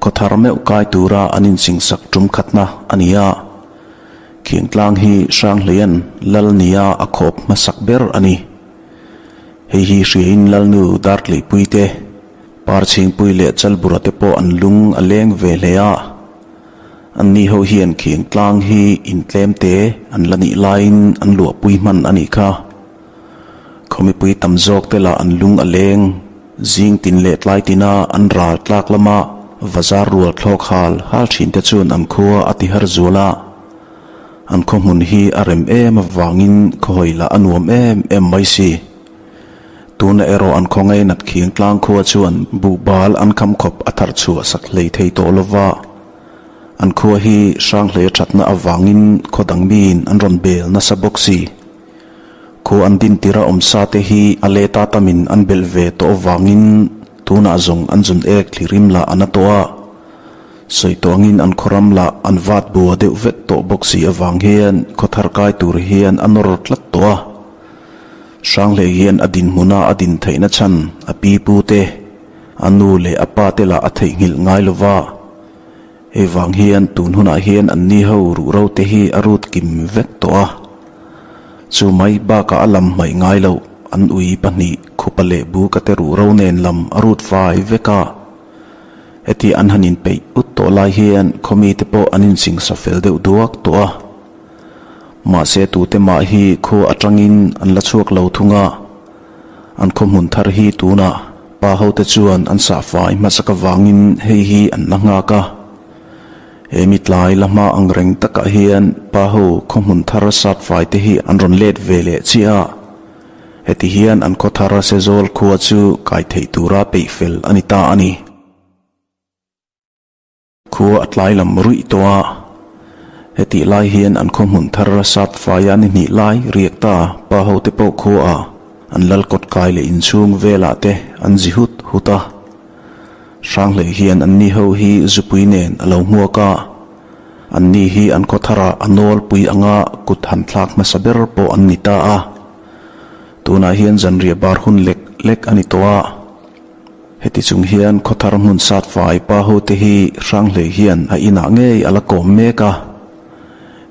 Khaw thar meuh kai tura an insingsak tum khatna a ni a. Khiangtlang hi Hranghleia'n lal nia a khawp hmasak ber a ni. Hei hi hriain Lalnu Dartleipui te, Parchhingpui leh Chalbura te pawh an lung a leng ve hle a. Anni ho hian Khiangtlang hi intlem te an la nih laiin an luahpui hman a nih kha. Khaw mipui tam zawk te lah an lung a leng, zing tin leh tlai tina an ral tlak lama vazar rual thlawk hal hal thin te chuan an khua a ti har zual a. An khaw hmun hi a rem em avangin khawhawi lah a nuam em em mai si. Tuna erawh an khaw ngainat khiang tlang khua chuan buhbal an kham khawp a thar chhuah sak hlei thei tawh lova. An khua hi Hranghlei a thatna avangin khaw dang miin an rawn bel nasa bawk si. Khu an din tir a awm sa te hi a leta tamin an belh ve tawh avangin tunah zawng an zun ek thlirim lah a na tawh a, sawi tawh angin an khawram lah an vat bua deuh vek tawh bawk si avang hian khaw thar kai tur hian a nawr tlat tawh a. Hranghlei hian a dinhmuna a din theihna chhan a pi pu te, a nu leh a pa te lah a theihnghilh ngai lova. Hei vang hian tun hunah hian an ni ho ruhro te hi a rut kim vek tawh a. Chu mai bakah a lam hmaih ngai loh an ui pahnih khupa leh buka te ruhro nen lam a rut fai vek a. Heti an han inpeih ut tawh lai hian khawmi te pawh an insingsa fel deuh duak tawh a. Mahse tute mah hi khua atangin an la chhuak lo thung a. An khaw hmun thar hi tunah pa hote chuan an sahfai hmasak avangin hei hi an la nghak a. He mi tlai la hma ang reng takah hian pa ho khaw hmun thar satfai te hi an rawn let ve leh chiah a. Heti hian an khaw thar Sezawl khua chu kai theih tura peih fel a ni ta a ni. Khua a tlai lam ruih tawh a, hetih lai hian an khaw hmun thar sat faia ni hnih lai riak ta pa ho te pawh khua ah an lal kawt kai leh inchhung velah te an zi hut hut a. Hranghlei hian an ni ho hi zupui nen a lo hmuak a, an ni hi an khaw tharah a nawlpui anga kut han thlak hmasa ber pawh an ni ta a. Tunah hian zanriah bar hun lek lek a ni tawh a. Heti chung hian khawthar hmun sat fai pa hote hi Hranghlei hian a inah ngei a la kawm mek a.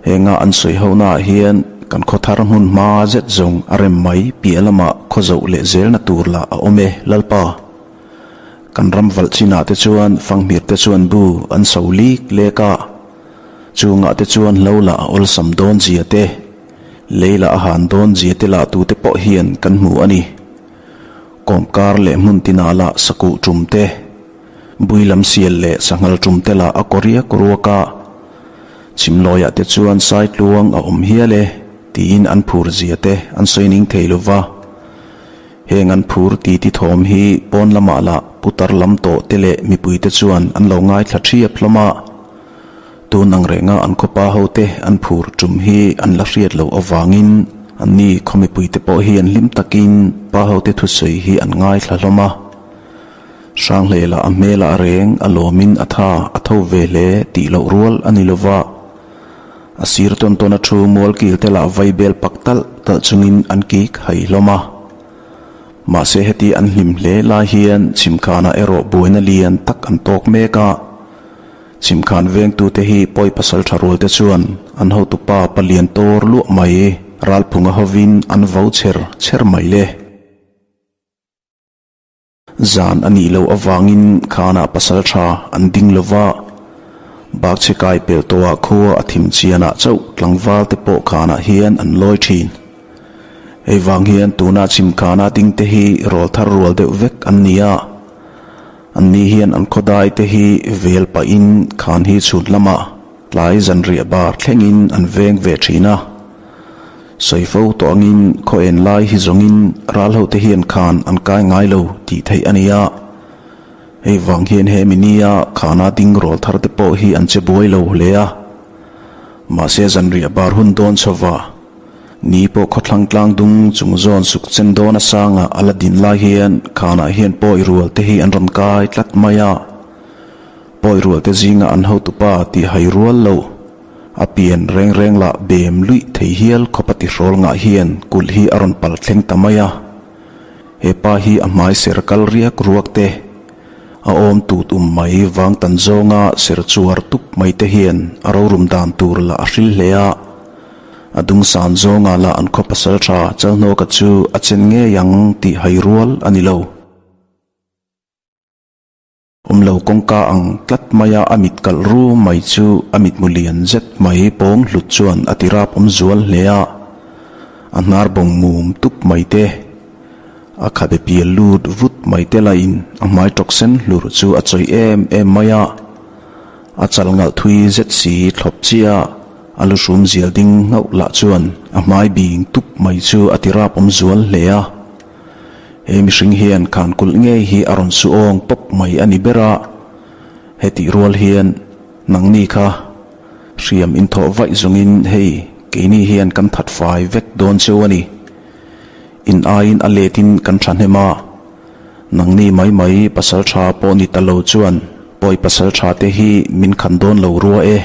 Henga an sawi honaah hian kan khawthar hmun hma zet zawng a rem mai piah lamah khaw zoh leh zelna tur lah a awm e Lalpa. Kan ram valh chinah te chuan fanghmir te chuan bu an so lik lek a, chungah te chuan hlo lah a awlsam dawn zia te, lei lah a han dawn zia te lah tute pawh hian kan hmu a ni. Kawmkar leh hmun tinah lah sakuh tum te, bui lam sial leh sanghal tum te lah a kaw riak ruak a, chhimlawiah te chuan saitluang a awm hial e tiin an phur zia te an sawi ning thei lo va. Heng an phur ti ti thawm hi pawn lamah lah putar lam tawh te leh mipui te chuan an lo ngaithla thiap hlawm a. Tun ang renga an khawpa hote an phur tum hi an la hriat loh avangin anni khaw mipuite pawh hi an hlim takin pa hote thusawi hi an ngaithla hlawm a. Hranghleila a hmelah reng a lawmin a tha a tho ve hle tih loh rual a ni lova. A sir tawn tawn a thu mualkil te lah vaibel pak talh talh chungin an kik hai hlawm a. Mahse heti an hlim hle lai hian chhimkhanah erawh buaina lian tak an tawk mek a. Chhimkhan vengtute hi pawi pasal tha rualte chuan an hotupa palian tawr luah mai ralphunga hovin an vo chher chher mai le. Zan a nih loh avangin khanah pasal tha an ding lo va, bakchhe kai pel tawhah khua a thim chianah chauh tlangval te pawh khanah hian an lawi thin. Hei vang hian tuna chhimkhana dingte hi rawl thar rual deuh vek an ni a. Anni hian an khawdai te hi vel pahin khan hi chhun lamah tlai zanriah bar thlengin an veng ve thin a. Sawi fo tawh angin khaw en lai hi zawngin ral hote hian khan an kai ngai lo tih theih a ni a. Hei vang hian he minia khana ding rawl thar te pawh hi an che buai lo hle a. Mahse zanriah bar hun dawn chhova Ni pawh khawthlang tlang dung chung zawn suk chen dawn a sanga a la din lai hian khanah hian pawi rual te hi an rawn kai tlat mai a. Pawi rual te zinga an hotupa tih hai rual lo. A pian reng reng lah bem luih thei hial khawp a tihrawl ngah hian kulh hi a rawn pal thleng ta mai a. He pa hi a hmai ser kal riak ruak te. A awm tut um mai vang tan zawnga ser chuar tup mai te hian a rorum dan tur lah a hril hle a. A dung san zawngah lah an khaw pasal tha Chalhnawka chu a chen ngei ang tih hai rual a ni lo. Awm lo kawngka ang tlat maia a mit kalh ru mai chu a mitmu lian zet mai pawng hlut chuan a ti rap awm zual hle a. A hnar bawng mum tup mai te, a khabe pial lut vut mai te lahin a hmai tawk sen hlur chu a chawih em em mai a. A chal ngalh thui zet si thlawp chiah a lu hrum zial ding nghauh lah chuan a hmai bing tup mai chu a ti rap awm zual hle a. He mihring hian khan kulh ngei hi a rawn su awng pawp mai a ni ber a, hetih rual hian nangni kha hriam inthawh vaih zawngin hei keini hian kan that fai vek dawn cheu a ni. In aiin a letin kan thahnem a, nangni mai mai pasal tha pawh ni ta lo chuan pawi pasal tha te hi min khan dawn lo rua e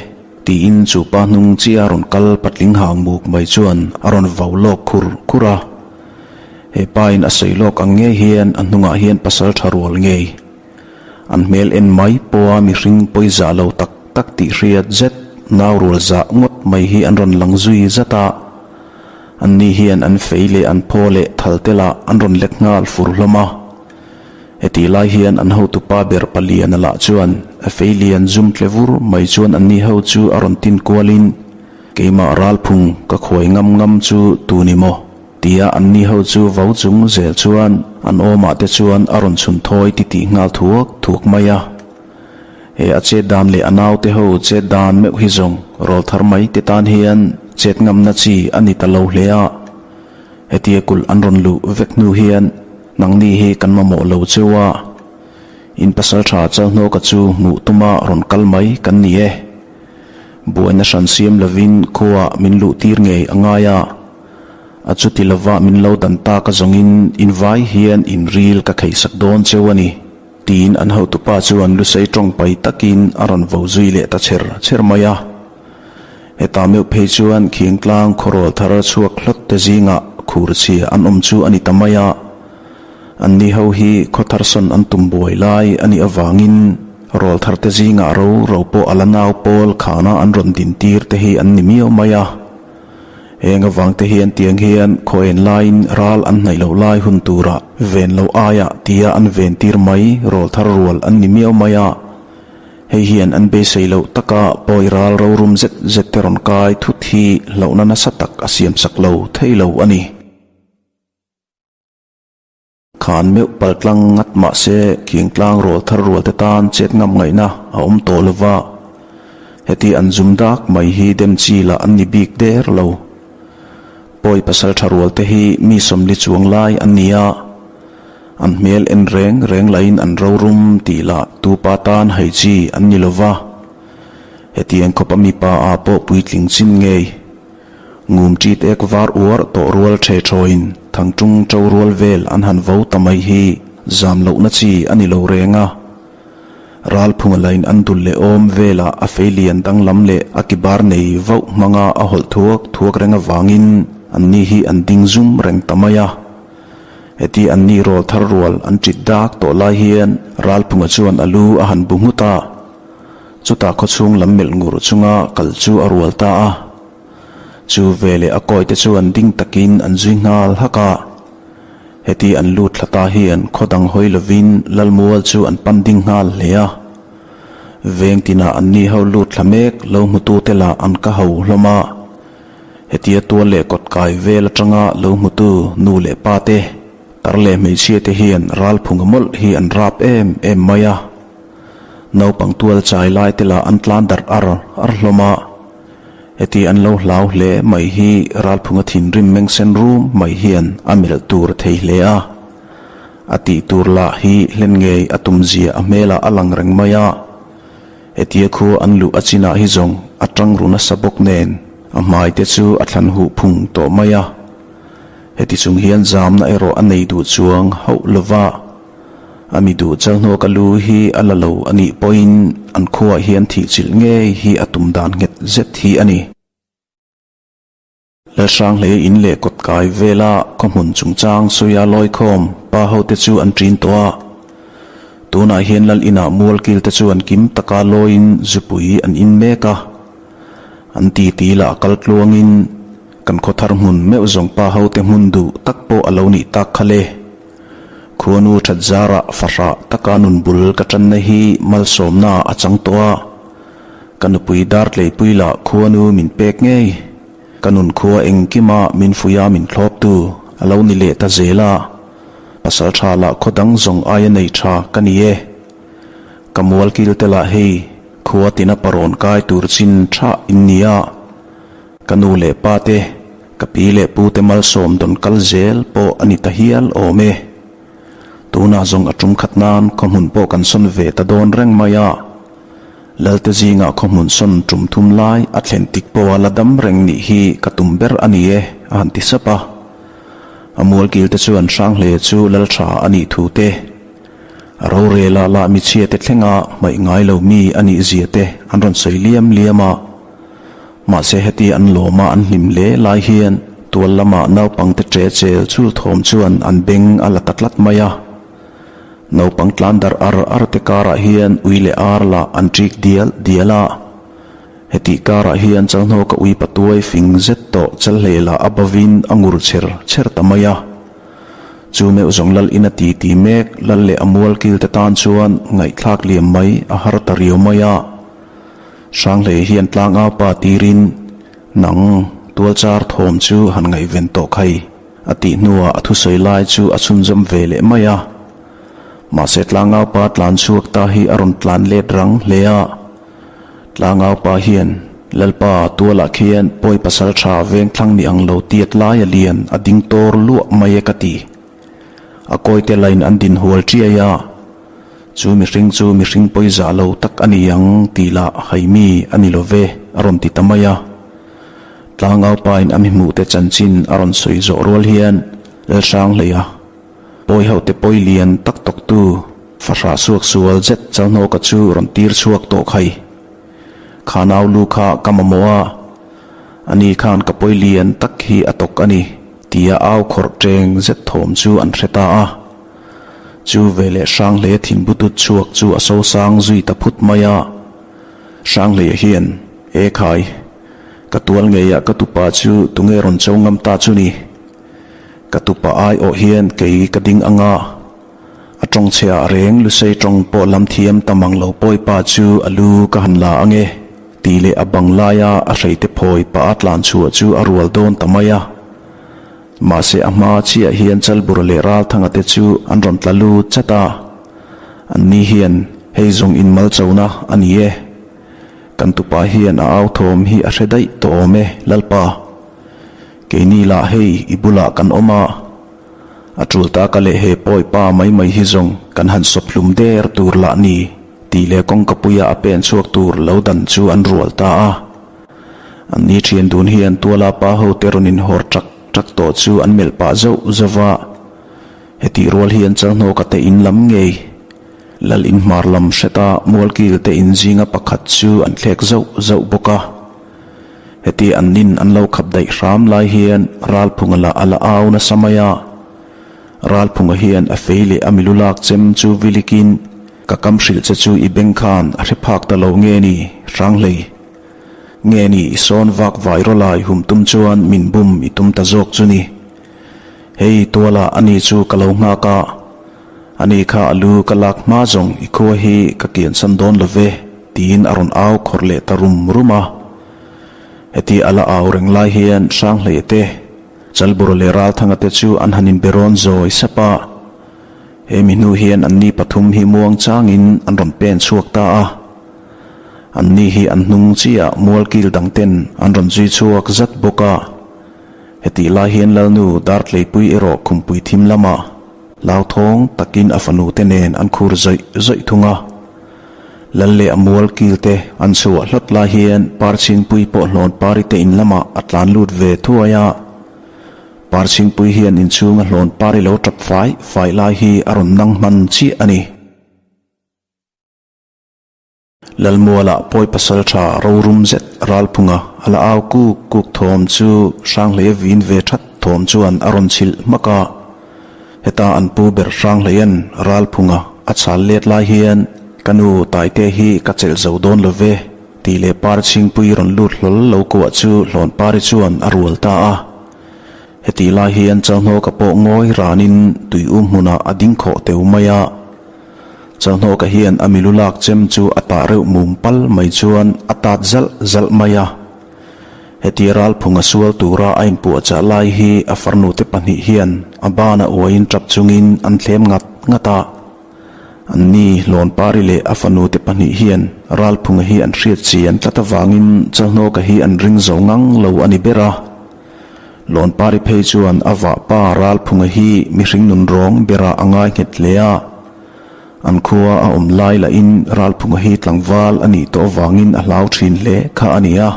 tiin chu pa hnung chia rawn kal patling hang muk mai chuan a rawn vau lawk khur khur a. He pa in a sawi lawk ang ngei hian a hnungah hian pasal tha rual ngei. An hmel en mai pawha mihring pawi zah lo tak tak tih hriat zet nau rual zah ngawt mai hi an rawn lang zui zat a. Anni hian an fei leh an phaw leh thal te lah an rawn lek nghal fur hlawm a. Hetih lai hian an hotupa ber paliana lah chuan a fei lian zum tle vur mai chuan anni ho chu a rawn tin kualin keimah ralphung ka khuai ngam ngam chu tu ni maw? Tia anni ho chu vo chung zel chuan an awmah te chuan a rawn chhun thawi ti tih nghal thuak thuak mai a. He a chet dan leh a naute ho chet dan meuh hi zawng rawl thar mai te tan hian chet ngamna chi a ni ta lo hle a. Hetia kulh an rawn luh vek hnu hian nangni hi kan mamawh lo cheu a. In pasal tha Chalhnawka chu hmuh tuma rawn kal mai kan ni e. Buaina hran siam lovin khuaah min luh tir ngei a ngai a. A chuti lova min lo dan tak a zawngin in vai hian in ril ka kheisak dawn cheu a ni, tiin an hotupa chuan lusei tawng pai takin a rawn vo zui leh ta chher chher mai a. Heta meuh phei chuan Khingtlang khawrawl thar chhuak hlawt te zingah khur chhia an awm chu a ni ta mai a. Anni ho hi khaw thar sawn an tum buai lai a nih avangin rawl thar te zingah ro ro pawh a la nau pawl khana an rawn din tir te hi an ni miau mai a. Heng avang te hian tiang hian khaw en laiin ral an hnaih loh lai hun turah ven loh aiah tia an ven tir mai rawl thar rual an ni miau mai a. Hei hian an beisei loh taka pawi ral rorum zet zet te rawn kai thut hi hlauhna nasa tak a siam sak lo thei lo a ni. Khan meuh pal tlang ngat mah se Kingtlang rawl thar rual te tan chet ngam ngaihna a awm tawh lo va, heti an zum dak mai hi dem chi lah an ni bik der lo. Pawi pasal tha rual te hi mi sawmli chuang lai an ni a, an hmel en reng reng lahin an rorum tih lah tupa tan hai chi an ni lo va, hetiang khawpa mipa ah pawh puitling chin ngei. Ngum ṭit ek var uar tawh rual ṭhe ṭhawiin thangṭung ṭo rual vel an han vo ta mai hi zam lohna chi a ni lo reng a. Ralphunga lain an dul leh awm velah a fei lian danglam leh a ki bar nei vauh hmanga a hawlh thuak thuak reng avangin anni hi an ding zum reng ta mai a. Heti anni rawl thar rual an ṭit dak tawh lai hian Ralphunga chuan a lu a han bu nghut a. Chutah khawchhung lam melh ngur chunga kal chu a rual ta a. Chu veleh a kawite chuan ding takin an zui nghal hak a. Heti an lut thla ta hian khaw dang hawi lovin Lalmual chu an pan ding nghal hle a. Veng tinah anni ho lut thla mek lo hmutute lah an ka ho hlawm a. Hetia tual leh kawt kai vel atanga lo hmutu nu leh pa te, tar leh hmeichhia te hian ralphunga mawlh hi an rap em em mai a. Naupang tual chai lai te lah an tlan darh ar ar hlawm a, heti an lo hlau hle mai hi ralphunga thinrim meng sen rum mai hian a melh tur thei hle a. A tih tur lah hi hlen ngei a tum zia a hmelah a lang reng mai a, hetia khu an luh a chinah hi zawng a tang ru nasa bawk nen a hmai te chu a thlan huh phung tawh mai a. Heti chung hian zamna erawh a nei duh chuang hauh lova. A mi duh chalhnawk a lu hi a la lo a nih pawhin an khuaah hian thih chilh ngei hi a tum dan nghet zet hi a ni. Lalhranghlei in leh kawt kai vela khaw hmun chungchang Suia Lawikhawm pa hote chu an ṭin tawh a. Tunah hian lal inah mualkil te chuan kim taka lawiin zupui an in mek a. An titi lah kal tluangin kan khawthar hmun meuh zawng pa ho te hmun duh tak pawh a lo nih tak kha le. Khuanu that zarah fahrah taka nun bul ka tanna hi malsawmna a chang tawh a. Ka nupui dar tleipui lah khuanu min pek ngei. Ka nun khua engkima min fuih a min thlawptu a lo ni leh ta zel a. Pasal tha lah khaw dang zawng aia nei tha ka ni e. Ka mual kil te lah hei khua tina parawn kai tur chin tha in ni a. Ka nu leh pa te, ka pi leh pu te malsawm dawn kal zel pawh a ni ta hial awm e. Tunah zawng a tum khat nan khaw hmun pawh kan sawn ve ta dawn reng mai a. Lalte zingah khaw hmun sawn tum thum lai a thlen tik pawha la dam reng nih hi ka tum ber a ni e, a han ti sap a. A mualkil te chuan Hranghle chu lal tha a nih thu te, a rorela lah michhia te thlenga hmaih ngai lo mi a nih zia te an rawn sawi liam liam a. Mahse heti an lawma an hlim hle lai hian tual lamah naupangte ṭe chel chul thawm chuan an beng a la ta tlat mai a. Naupang tlan darh ar ar te karah hian ui leh ar lah an ṭik dial dial a. Hetih karah hian Chalhnawka ui patuai fing zet tawh Chalhlei lah a bavin a ngur chher chher ta mai a. Chu meuh zawng lal in a ti ti mek lal leh a mual kil te tan chuan ngaihthlak liam mai a har ta riau mai a. Hranghlei hian tlangau pa tirin nang tualchar thawm chu han ngaihven tawh khai a tih hnuah a thusawi lai chu a chhunzawm ve leh mai a. Mahse tlangau pa tlan chhuak ta hi a rawn tlan let rang hle a. Tlangau pa hian Lalpa tualah khian pawi pasal tha veng thlang ni ang lo tiat lai a lian a ding tawr luah mai e ka ti. A kawite lain an din hual chiai a. Chu mihring chu mihring pawi zah lo tak a ni ang tih lah haimi a ni lo ve a rawn ti ta mai a. Tlangau pain a mi hmuhte chanchin a rawn sawi zawh rual hian Lalhranghleia pawi hote pawi lian tak tawktu fahrah suak sual zet Chalhnawka chu rawn tir chhuak tawh khai. Kha nau lu kha ka mamawh a, ani khan ka pawi lian tak hi a tawk a ni tia au khawrh teng zet thawm chu an hre ta a. Chu veleh Hranghleia thinbutut chhuak chu a sosang zui ta phut mai a. Hranghleia hian, E khai, ka tual ngeiah ka tupa chu tunge rawn cho ngam ta chu ni? Ka tupa aiawh hian kei ka ding ang a. A tawng chhia reng Lusei tawng pawh lam thiam ta mang lo pawipa chu a lu ka han la ang e tih leh a bang laia a hreite phawi pah a tlan chhuah chu a rual dawn ta mai a. Mahse a hma chiah hian Chalbura leh Ralthanga te chu an rawn tla lut chat a. An ni hian hei zawng in mal chona a ni e. Kan tupa hian a au thawm hi a hre daih tawh awm e Lalpa. Keini lah hei i bulah kan awm a. A tul taka leh he pawi pa mai mai hi zawng kan han sawp hlum der tur lah ni tih leh kawngka puia a pen chhuak tur lo dan chu an rual ta a. An ni thian dun hian tuala pa ho te rawn inhawr tak tak tawh chu an melh pah zauh zauh va. Hetih rual hian Chalhnawka te in lam ngei Lal in hmar lam hreta Mualkil te in zinga pakhat chu an thlek zauh zauh bawk a. Heti an nin an lo khap daih hram lai hian Ralphunga lah a la au nasa mai a. Ralphunga hian a fei leh a milu lak chem chu vilikin ka kam hrilh che chu i beng khan a hre phak ta lo nge ni Hranghlei? Nge ni i sawn vak vai rawlai hum tum chuan min bum i tum ta zawk chu ni. Hei tualah ani chu ka lo nghak a, ani kha a lu ka lak hma zawng i khua hi ka kiansan dawn lo ve tiin a rawn au khawrh leh ta rum rum a. Heti a la au reng lai hian Hranghleia te, Chalbura leh Ralthanga te chu an han inbe rawn zawi sap a. He mi hnu hian anni pathum hi muang changin an rawn pen chhuak ta a. Anni hi an hnung chiah mualkil dang ten an rawn zui chhuak zat bawk a. Hetih lai hian Lalnu Dartleipui erawh khumpui thim lamah hlauthawng takin a fanu te nen an khur zawih zawih thung a. Lal leh a mual kil te an chhuah hlawt lai hian Parchhingpui pawh hlawn pari te in lamah a tlan lut ve thuai a. Parchhingpui hian inchhunga hlawn pari lo tap fai fai lai hi a rawn nang hman chiah a ni. Lalmualah pawi pasal tha rorum zet Ralphunga a la au kuk kuk thawm chu Hranghleia vin ve that thawm chuan a rawn chhilh hmak a. Heta an pu ber Hranghleia'n Ralphunga. a chhal let lai hian, Ka nu, Taite hi ka chelh zo dawn lo ve, tih leh Parchhingpui rawn lut hlawl lo kuah chu Hlawnpari chuan a rual ta a. Hetih lai hian Chalhnawka pawh ngawi ranin tui um hmunah a ding khawh teu mai a. Chalhnawka hian a milu lak chem chu a tah reuh mum pal mai chuan a tat zalh zalh mai a. Hetia ralphunga sual tura a inpuahchah lai hi a farnute pahnih hian a bana uaiin tap chungin an thlem ngat ngat a. Anni, Hlawnpari leh a fanute pahnih hian Ralphunga hi an hriat chian tlat avangin Chalhnawka hi an ring zo ngang lo a ni ber a. Hlawnpari phei chuan a vahpa Ralphunga hi mihring nun rawng berah a ngai nghet hle a. An khua a awm lai lahin Ralphunga hi tlangval a nih tawh avangin a hlau thin hle kha a ni a.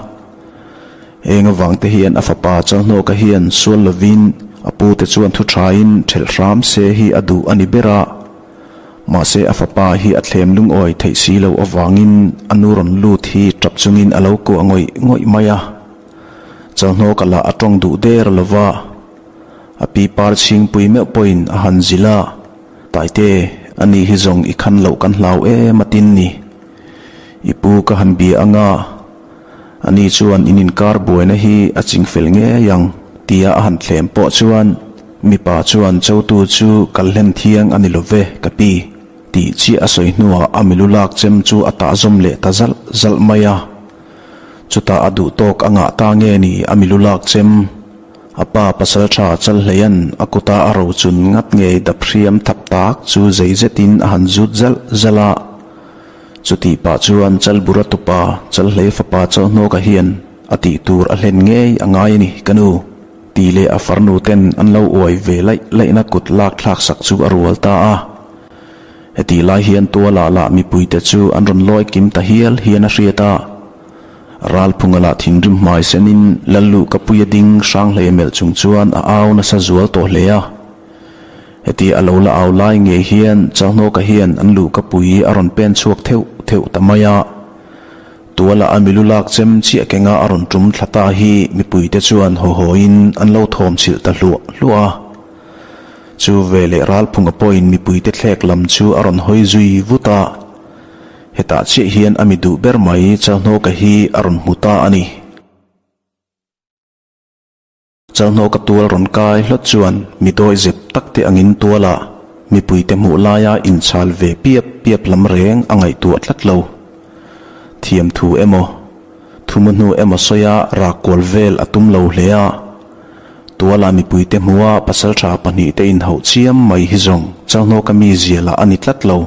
Heng avangte hian a fapa Chalhnawka hian sual lovin a pute chuan thu thain thelh hram se hi a duh a ni ber a. Mahse a fapa hi a thlem lungawi theih si loh avangin a nu rawn lut hi tap chungin a lo kuah ngawih ngawih mai a. Chalhnawka lah a tawng duh der lova, a pi par chhingpui meuh pawhin a han zilh a, Taite, ani hi zawng i khan loh kan hlau em a tin ni. I pu ka han bia anga, ani chuan in inkar buaina hi a ching fel ngei ang tia a han thlem pawh chuan mipa chuan chotu chu kal hlen thiang a ni lo ve ka pi tih chiah a sawi hnuah a milu lak chem chu a tah zawm leh ta zalh zalh mai a. Chutah a duh tawk a ngah ta nge ni a milu lak chem? A pa pasal tha Chalhleia'n a kuta a rochun ngat ngei dap hriam thap tak chu zei zetin a han zut zalh zalh a. Chutih pah chuan Chalbura tupa Chalhlei fapa Chawhnawka hian a tih tur a hlen ngei a ngai a ni ka nu tih leh a farnu ten an lo uai ve laih laihna kut lak thlak sak chu a rual ta a. Hetih lai hian tualah lah mipuite chu an rawn lawi kim ta hial hian a hriat a. Ralphunga lah thinrim hmai senin Lalluh ka pui a ding hrang hlei melh chung chuan a au nasa zual tawh hle a. Heti a lo la au lai ngei hian Chalhnawka hian an luh ka pui a rawn pen chhuak theuh theuh ta mai a. Tualah a milu lak chem chiah kenga a rawn tum thla ta hi mipuite chuan haw hawiin an lo thawm chhilh ta hluah hluah a. Chu veleh Ralphunga pawhin mipuite thlek lam chu a rawn hawi zui vut a. Hetah chiah hian a mi duh ber mai Chalhnawka hi a rawn hmu ta a ni. Chalhnawka tual rawn kai hlawt chuan mi dawi zep tak te angin tualah mipuite hmuh laia inchhal ve piap piap lam reng a ngaihtuah tlat lo. Thiam thu emaw, thumu hnu emaw sawia rak kual vel a tum lo hle a. Tualah mipuite hmuha pasaltha pahnihte inhauh chiam mai hi zawng Chalhnawka mizia lah a ni tlat lo.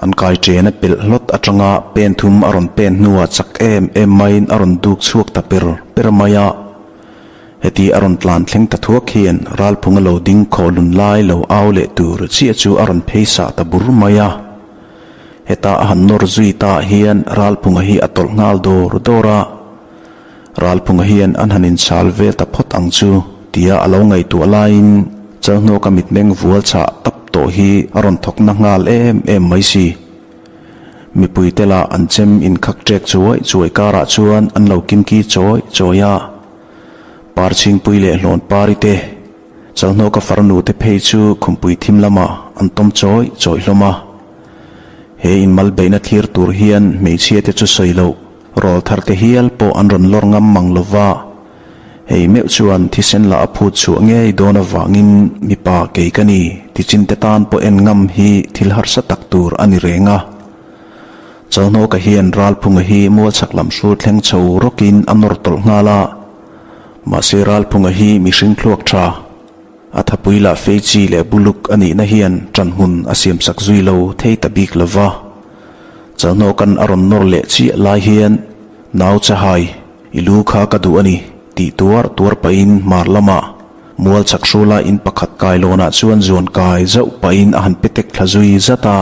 An kai chen a pelh hlawt atanga pen thum a rawn pen hnuah chak em em maiin a rawn duk chhuak ta per per mai a. Heti a rawn tlan thleng ta thuak hian ralphunga lo ding khawh lun lai lo au leh tur chiah chu a rawn phei sah ta bur mai a. Heta a han nawr zui ta hian ralphunga hi a tawlh nghal dawr dawr a. Ralphunga hian an han inchhal vel ta phawt ang chu tia a lo ngaihtuah laiin Chalhnawka mitmeng vual chhah tap tawh hi a rawn thawk na nghal em em mai si. Mipuite lah an chem inkhak ṭek chuai chuai karah chuan an lo kimki chawi chawi a. Parchhingpui leh Hlawnpari te, Chalhnawka farnu te phei chu khumpui thim lamah an tawm chawi chawi hlawm a. He inmalbeihna thlir tur hian hmeichhia te chu sawi loh Rawl thar te hial pawh an rawn lawr ngam mang lo va, hei meuh chuan thisen lah a phut chhuah ngei dawn avangin mipa kei ka ni ti chin te tan pawh en ngam hi thil harsa tak tur a ni reng a. Chalhnawka hian Ralphunga hi mualchhak lam hrul thleng chho rawkin a nawr tawlh nghal a, mahse Ralphunga hi mihring thluak tha, a thapui lah fei chi leh buluk a nihna hian ṭanhmun a siamsak zui lo thei ta bik lo va. Chalhnawka'n a rawn nawr leh chiah lai hian, Nau Chahai, i lu kha ka duh a ni, tih tuar tuar pahin hmar lamah mual chhak hrula in pakhat kailawnah chuan zuan kai zauh pahin a han petek thla zui zat a.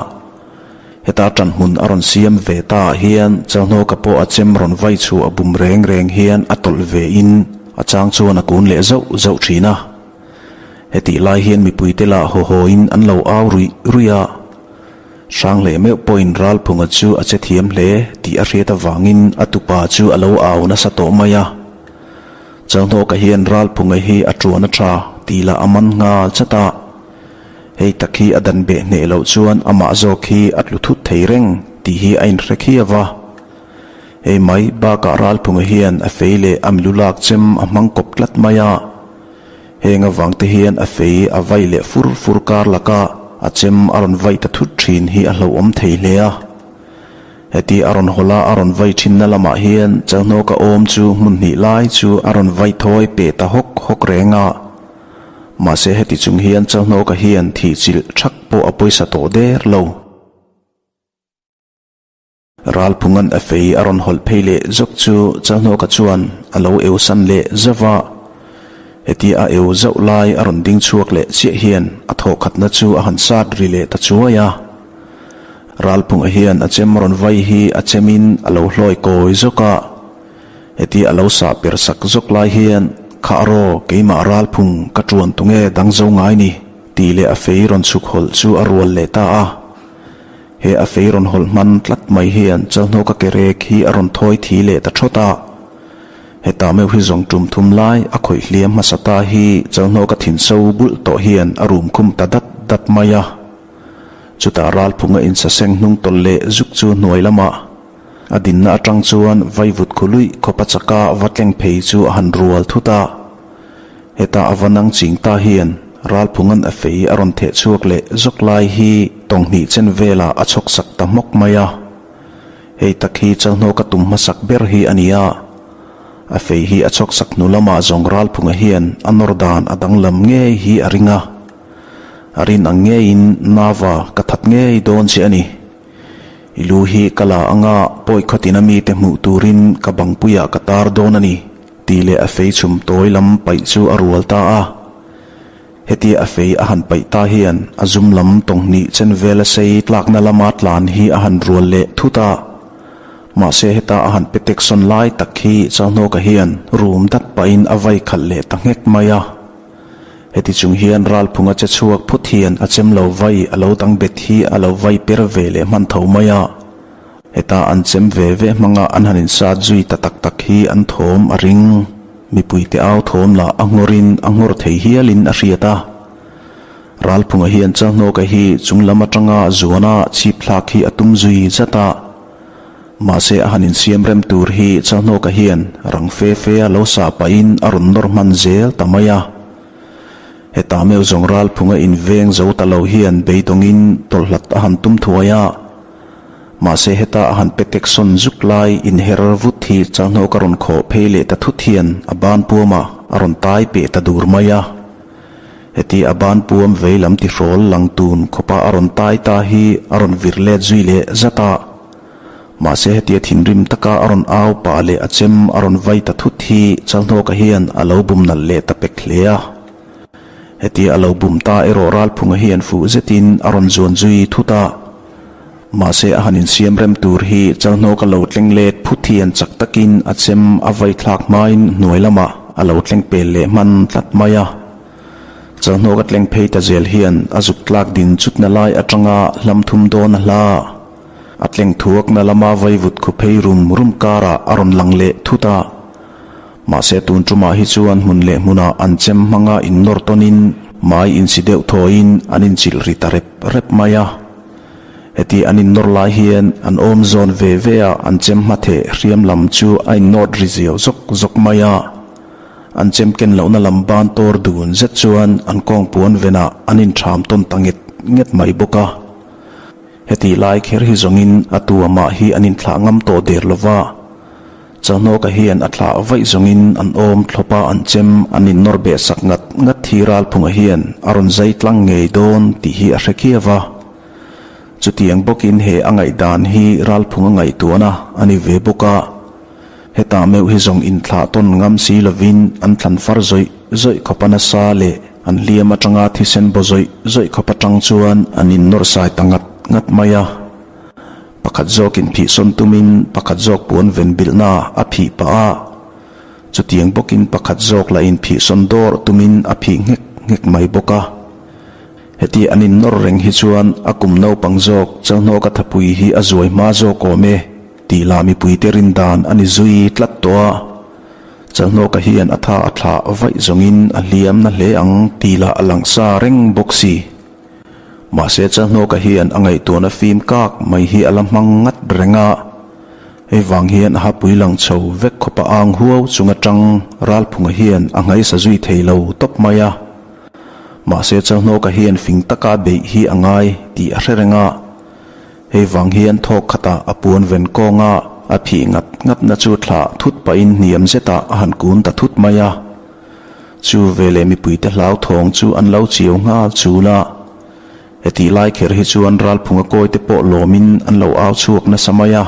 Heta ṭanhmun a rawn siam ve ta ah hian Chalhnawka pawh a chem rawn vai chhuah a bum reng reng hian a tawlh ve in a chang chuan a kun leh zauh zauh ṭhin a. Hetih lai hian mipuite lah haw haw in an lo au ruih ruih a. Hrangleh meuh pawhin Ralphunga chu a che thiam hle tih a hriat avangin a tupa chu a lo au nasa tawh mai a. Chalhnawka hian Ralphunga hi a tuan a tha tih lah a man nghal chat a. Hei tak hi a dan beh hneh loh chuan amah zawk hi a tlu thut thei reng tih hi a inhre khiau a. Hei mai bakah Ralphunga hian a fei leh a milu lak chem a hmang kawp tlat mai a. Heng avang te hian a fei a vai leh fur fur kar laka a chem a rawn vai ta thut thin hi a hlauhawm thei hle a. Heti a rawn hawla a rawn vai thinna lamah hian Chalhnawka awm chu hmun hnih lai chu a rawn vai thawi peh ta hawk hawk reng a. Mahse heti chung hian Chalhnawka hian thih chilh thak pawh a pawisa tawh der lo. Ralphunga'n a fei a rawn hawlh phei leh zawk chu Chalhnawka chuan a lo eu san leh zauh a. Heti a eu zauh lai a rawn ding chhuak leh chiah hian a thawhkhatna chu a han sat ri leh ta chuai a. Ralphunga hian a chem rawn vai hi a chemin a lo hlawi kawi zawk a. Heti a lo sah per sak zawk lai hian, Kha raw, keimah Ralphung ka tuan tunge dang zo ngai ni? tih leh a fei rawn chhuk hawlh chu a rual leh ta a. He a fei rawn hawlh hman tlat mai hian Chalhnawka ke rek hi a rawn thawi thi leh ta thawt a. Heta meuh hi zawng tum thum lai a khawih hliam hmasa ta hi Chalhnawka thin so bulh tawh hian a rum khum ta dat dat mai a. Chutah Ralphunga insaseng hnung tawlh leh zuk chu hnuai lamah a dinna atang chuan vaivut khu luih khawpa chaka va tleng phei chu a han rual thut a. Heta a va nang ching ta hian Ralphunga'n a fei a rawn theh chhuak leh zawk lai hi tawnghnih chen velah a chhawk sak ta hmawk mai a. Hei tak hi Chalhnawka tum hmasak ber hi a ni a. A fei hi a chhawk sak hnu lamah zawng Ralphunga hian a nawr dan a danglam ngei hi a ring a. A rin ang ngeiin Nava ka that ngei dawn che a ni. I lu hi ka la anga pawi khawtin a mite hmuh turin ka bangpuiah ka tar dawn a ni tih leh a fei chhum tawi lam paih chu a rual ta a. Hetia a fei a han paih ta hian a zum lam tawnghnih chen vela sei tlakna lama tlan hi a han rual leh thut a. Mahse heta a han pe teksawn lai tak hi Chalhnawka hian rum dat pahin a vai khalh leh ta nghek mai a. Heti chung hian Ralphunga che chhuak phut hian a chem lo vai a lo dang bet hi a lo vai per ve leh hman tho mai a. Heta an chem ve ve hmanga an han insat zui ta tak tak hi an thawm a ring. Mipuite au thawm lah a nghawrin a nghawr thei hialin a hriat a. Ralphunga hian Chalhnawka hi chung lam atanga zuana chhip thlak hi a tum zui zat a. Mahse a han insiam rem tur hi Chalhnawka hian rang fe fe a lo sah pahin a rawn nawr hman zel ta mai a. Heta meuh zawng Ralphunga inveng zo ta lo hian beidawngin tawlhlat a han tum thuai a. Mahse heta a han pe teksawn zuk lai inher vut hi Chalhnawka rawn khawh phei leh ta thut hian a ban puamah a rawn tai peh ta dur mai a. Heti a ban puam vei lam tihrawl lang tun khawpa a rawn tai ta hi a rawn vir let zui leh zat a. Mahse hetia thinrim taka a rawn au pah leh a chem a rawn vai ta thut hi Chalhnawka hian a lo bum nalh leh ta pek hle a. Hetia a lo bum ta erawh Ralphunga hian fuh zetin a rawn zuan zui thut a. Mahse a han insiam rem tur hi Chalhnawka lo tleng let phut hian chak takin a chem a vai thlak hmain hnuai lamah a lo tleng pel leh hman tlat mai a. Chalhnawka tleng phei ta zel hian a zuk tlak din chutna lai atanga hlam thum dawn a hla. A tleng thuakna lama vaivut khu phei rum rum karah a rawn lang leh thut a. Mahse tun tumah hi chuan hmun leh hmunah an chem hmanga innawr tawnin mai insi deuh thawiin an inchilh ri ta rep rep mai a. Heti an innawr lai hian an awm zawn ve ve a an chem hma theh hriam lam chu a innawt ri ziau zawk zawk mai a. An chem ken lohna lam ban tawr dun zet chuan an kawngpuan venah an intham tawn ta nget nget mai bawk a. Heti lai kher hi zawngin a tu amah hi an inthlah ngam tawh der lo va, Chalhnawka hian a thlah vaih zawngin an awm thlawp a an chem an innawr beh sak ngat ngat hi Ralphunga hian a rawn zai tlang ngei dawn tih hi a hre khiau a. Chutiang bawkin he a ngaihdan hi Ralphunga ngaihtuahna a ni ve bawk a, hetah meuh hi zawng inthlah tawn ngam si lovin an thlan far zawih zawih khawp a nasa leh An hliam atanga thisen baw zawih zawih khawp atang chuan an innawr sai ta ngat ngat mai a. Pakhat zawkin phih sawn tumin pakhat zawk puan ven bilhna a phih pah a. Chutiang bawkin pakhat zawk lah in phih sawn dawr tumin a phih nghek nghek mai bawk a. Heti an innawr reng hi chuan a kum naupang zawk Chalhnawka thapui hi a zuai hma zawk awm e tih lah mipuite rindan a ni zui tlat tawh a. Chalhnawka hian a tha a thlah vaih zawngin a hliam na hle ang tih lah a lang sa reng bawk si. Mahse Chalhnawka hian a ngaihtuahna fim kak mai hi a la hmang ngat reng a, hei vang hian a hapui lang chho vek khawpa ang huau chung atang Ralphunga hian a nghaisa zui thei lo tawp mai a. Mahse Chalhnawka hian fing taka beih hi a ngai tih a hre reng a, hei vang hian thawk khatah a puan ven kawnga a phih ngat ngatna chu thlah thut pahin hniam zetah a han kun ta thut mai a. Chu veleh mipuite hlauthawng chu an lo chiau nghal chul a, hetih lai kher hi chuan Ralphunga kawite pawh lawmin an lo au chhuak nasa mai a.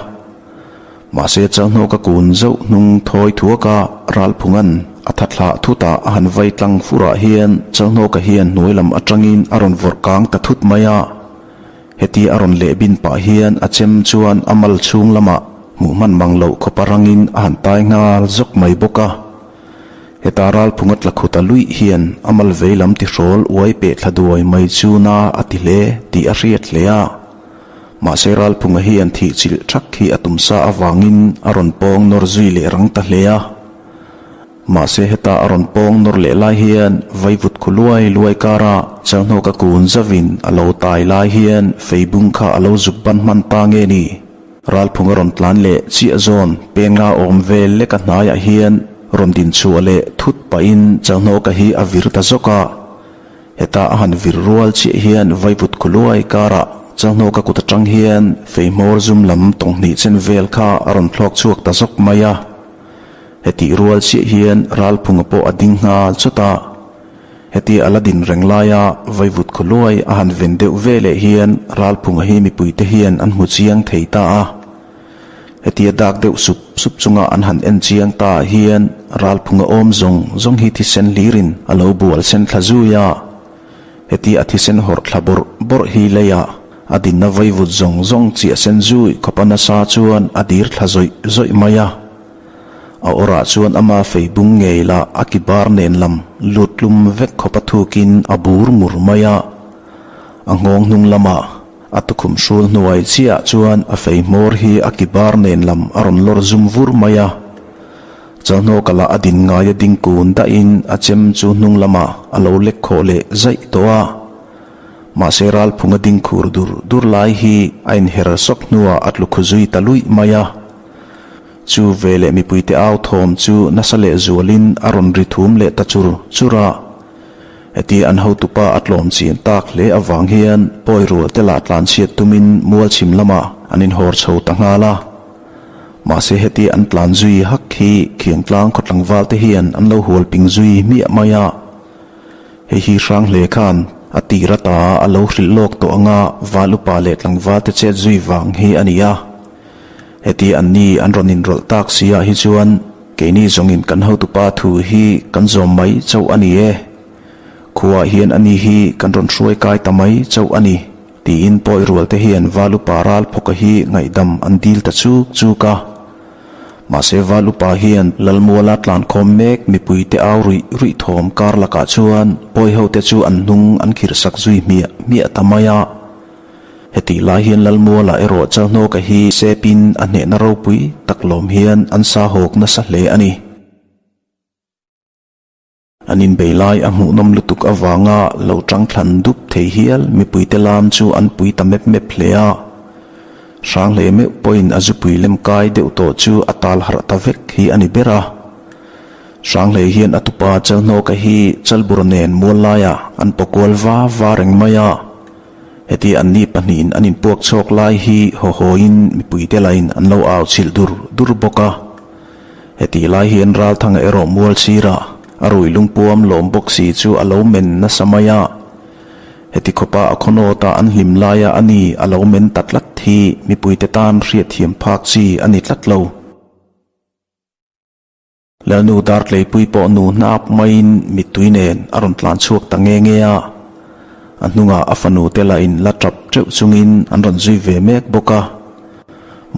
Mahse Chalhnawka kun zauh hnung thawi thuaka Ralphunga'n a tha thlah thutah a han vai tlang furah hian Chalhnawka hian hnuai lam atangin a rawn vawrh kang ta thut mai a. Heti a rawn leh bin pah hian a chem chuan a mal chhung lamah hmuh hman mang loh khawpa rangin a han tai nghal zawk mai bawk a. Heta Ralphunga tlakhuta luih hian a mal vei lam tihrawl uai peh thla duai mai chu na a ti hle tih a hriat hle a. Mahse Ralphunga hian thih chilh thak hi a tum sa avangin a rawn pawng nawr zui leh rang ta hle a. Mahse heta a rawn pawng nawr leh lai hian vaivut khu luai luai kara Chalhnawka kun zavin a lo tai lai hian feibung kha a lo zuk ban hman ta nge ni? Ralphung a rawn tlan leh chiah zawn penga awm vel lek a hnaiah hian rawn din chhuah leh thut pahin Chalhnawka hi a vir ta zawk a. Heta a han vir rual chiah hian vaivut khu luai karah Chalhnawka kut atang hian fei hmawr zum lam tawnghnih chen vel kha a rawn thlawk chhuak ta zawk mai a. Hetih rual chiah hian Ralphunga pawh a ding nghal chawt a. Heti a la din reng laia vaivut khaw luai a han ven deuh ve leh hian Ralphunga hi mipuite hian an hmu chiang thei ta a. Hetia dak deuh sup sup chunga an han en chiang ta ah hian Ralphunga awm zawng zawng hi thisen hlirin a lo bual sen thla zui a. Heti a thisen hawrh thla bawrh bawrh hi leiah a dinna vaivut zawng zawng chiah sen zui khawpa nasa chuan a dir thla zawih zawih mai a. A awrah chuan ama fei bung ngei lah a ki bar nen lam lut tlum vek khawp a thukin a bur mur mai a. A nghawng hnung lamah a tukhum hrul hnuai chiahah chuan a fei hmawr hi a ki bar nen lam a rawn lawr zum vur mai a. Chalhnawka lah a din ngai a ding kun dahin a chem chu hnung lamah a lo lek khawh leh zaih tawh a. Mahse Ralphung a ding khur dur dur lai hi a inher sawk hnuah a tlu khu zui ta luih mai a. Chu veleh mipuite au thawm chu nasa leh zualin a rawn ri thum leh ta chur chur a. Heti an hotupa a tlawm chin tak hle avang hian pawi rual te lah tlan chhiat tumin mual chhim lamah an inhawr chho ta nghal a. Mahse heti an tlan zui hak hi Khiangtlang khaw tlangval te hian an lo hual ping zui hmiah mai a. Hei hi Hranghle khan a tir ata a lo hrilh lawk tawh anga val upa leh tlangval te chet zui vang hi a ni a. Heti an ni an rawn inrawlh tak si ah hi chuan keini zawngin kan hotupa thu hi kan zawm mai chauh a ni e. Khuaah hian ani hi kan rawn hruai kai ta mai chauh a ni, tiin pawi rual te hian Valupa Ralphawka hi ngaihdam an dil ta chuk chuk a. Mahse Valupa hian Lalmuala tlankhawm mek mipuite au ruih ruih thawm kar lakah chuan pawi hote chu an hnung an khirhsak zui hmiah hmiah ta mai a. Hetih lai hian Lalmuala erawh Chalhnawka hi sepin a hnehna ropui tak lawm hian an sa hawk nasa hle a ni. An inbei lai a hmuhnawm lutuk avanga lo tang thlan dup thei hial mipuite lam chu an pui ta mep mep hle a. Hranghle meuh pawhin a zupui lem kai deuh tawh chu a tal harh ta vek hi a ni ber a. Hranghlei hian a tupa Chalhnawka hi Chalbura nen mual laiah an pawkual va va reng mai a. Heti anni pahnihin an inpuak chhawk lai hi haw hawiin mipuite lain an lo au chhilh dur dur bawk a. Heti lai hian Ralthanga erawh mual sirah a rui lungpuam lawm bawk si chu a lo men nasa mai a. Heti khawpa a khawnawta an hlim laia a ni a lo men ta tlat hi mipuite tan hriatthiam phak chi a ni tlat lo. Lalnu Dartleipui pawh nu hnap maiin mittui nen a rawn tlan chhuak ta nge nge a, a hnungah a fanu te lahin la tap teuh chungin an rawn zui ve mek bawk a.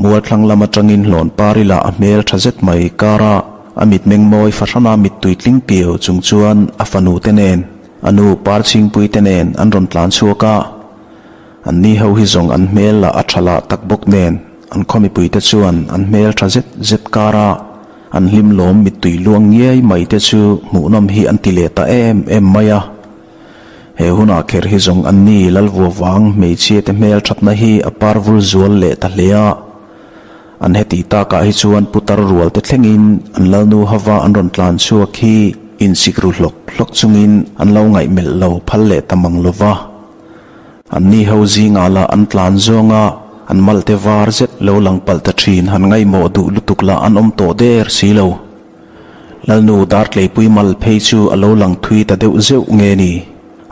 Mualthlang lam atangin hlawn pari lah a hmel tha zet mai kara a mitmeng mawi fahrana mittui tling piau chung chuan a fanu te nen a nu Parchhingpui te nen an rawn tlan chhuak a. Anni ho hi zawng an hmel lah a tha lah tak bawk nen an khaw mipuite chuan an hmel tha zet zet kara An hlim lawm mittui luang ngiai mai te chu hmuhnawm hi an ti leh ta em em mai a. He hunah kher hi zawng an ni Lalvua vang hmeichhia te hmel thatna hi a par vul zual leh ta hle a. An heti takah hi chuan putar rual te thlengin an lalnu hava an rawn tlan chhuak hi insik ru hlawk hlawk chungin an lo ngaihmelh lo phal leh ta mang lo va. An ni ho zingah lah an tlan zawng a, an malte var zet lo lang palh ta thin han ngaihmawh duh lutuk lah an awm tawh der si lo. Lalnu Dartleipui mal phei chu a lo lang thui ta deuh zeuh nge ni?